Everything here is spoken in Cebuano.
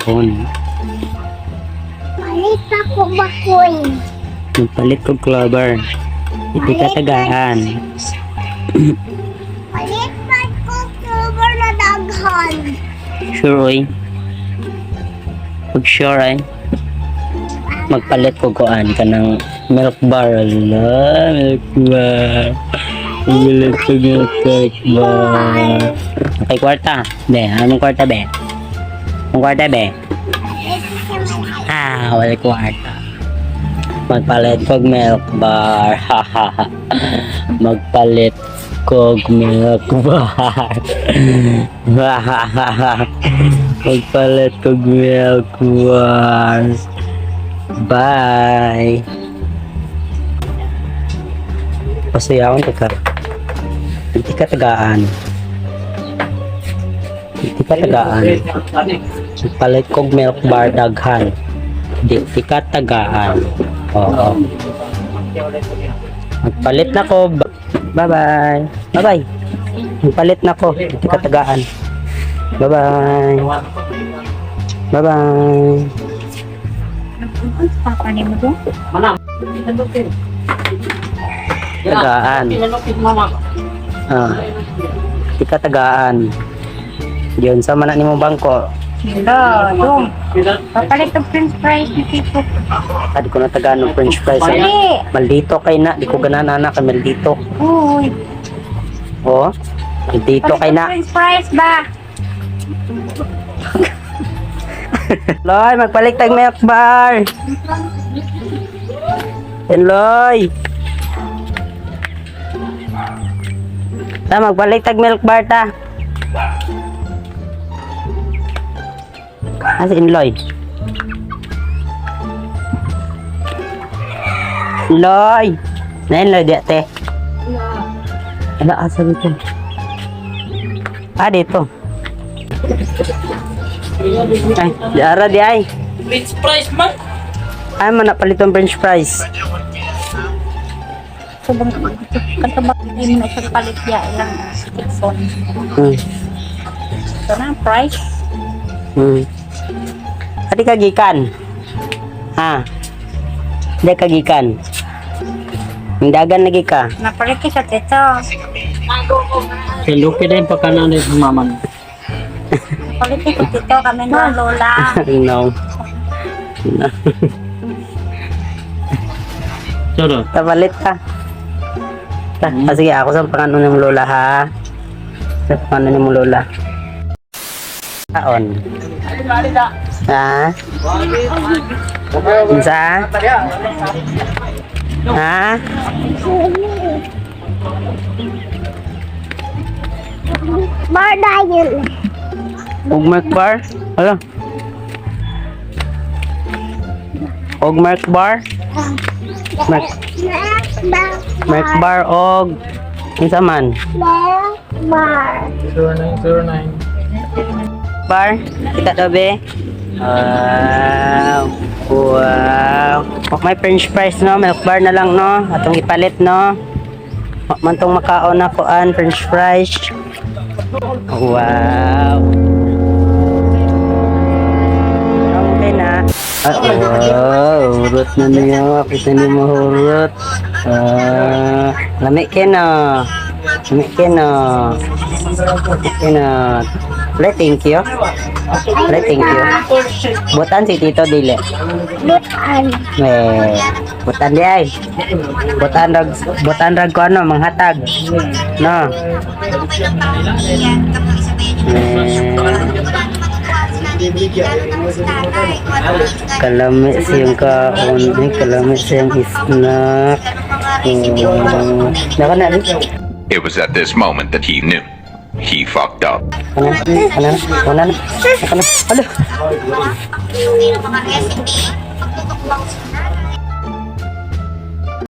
Kaon. Palit ako bakoy. Magpalit kog clover. Iti ka tagaan. Palit pa ko cover na daghan. Sure oy. Pag sure ay. Magpalit ko kuan kanang milk bar. Ala, milk bar. Magpalit ko milk bar. Okay, kwarta. Be, anong kwarta be? Anong kwarta be? Ah, wala kwarta. Magpalit kog milk bar. Magpalit kog milk bar. Magpalit kog milk bar. Bye. Pasayawon ka. Hindi ka tagaan. Hindi ka tagaan. Palit kog milk bar daghan. Di di ka tagaan. Oo. Magpalit na ko. Bye-bye. Bye-bye. Magpalit na ko. Di ka tagaan. Bye-bye. Bye-bye. Papa ni mo do? Tagaan. Ah. Di ka tagaan. Yun, sa man na nimo bangko. Hello, dong. Papalit og french fries ni Tito. Ah, di ko na tagaan ng french fries. Ah. Dali. Maldito kay na. Di ko ganahan ana kay maldito. Uy. Oh. Maldito Palit kay og na. french fries ba? Loy, magpalit tag milk bar. Loy. Ta, magpalit tag milk bar ta. Asa Inloy? Loy. Na Inloy di ate. Ala, asa dito? Ah, dito. Ay, di ara di ay. French fries man. Ay, man napalit ang french fries. Subong kanto ba hindi mo na siya palit ya ilang tikson. Ito na price. Adi ka gikan. Ha? Di ka gikan. Dagan lagi ka. Napalit kay sa tito. Kay Lupi na yung pagkanan ni mama. Palit kay sa tito kami na lola. No. No. Sure. Tapalit ka. Ta, ah, sige, ako sa pangano ng lola ha. Sa pangano ng lola. Kaon. Ha? Unsa? Ha? Bar dayon. Og milk bar? Ano? Og milk bar? Milk, Milk milk bar. bar og unsa man? Milk bar. 0909. Bar? Kita daw be? Wow. Wow. Oh, may french fries no, milk bar na lang no. Atong ipalit no. Wa man tong makaon na kuan french fries. Wow. Okay na. Ah, wow, hurot na niya. Kita niyo mahurot. Ah, lami kay no. Lami kay no. Lami kay no. Wala, thank you. Wala, thank you. Butan si Tito dili. Butan. Eh, butan di ay. Butan rag ko ano, manghatag. No. Eh, kalami siyang kaon. Ay, kalami siyang snack. Oh. Naka na, di? It was at this moment that he knew. He fucked up. Kana, kana, kana, kana. Alo.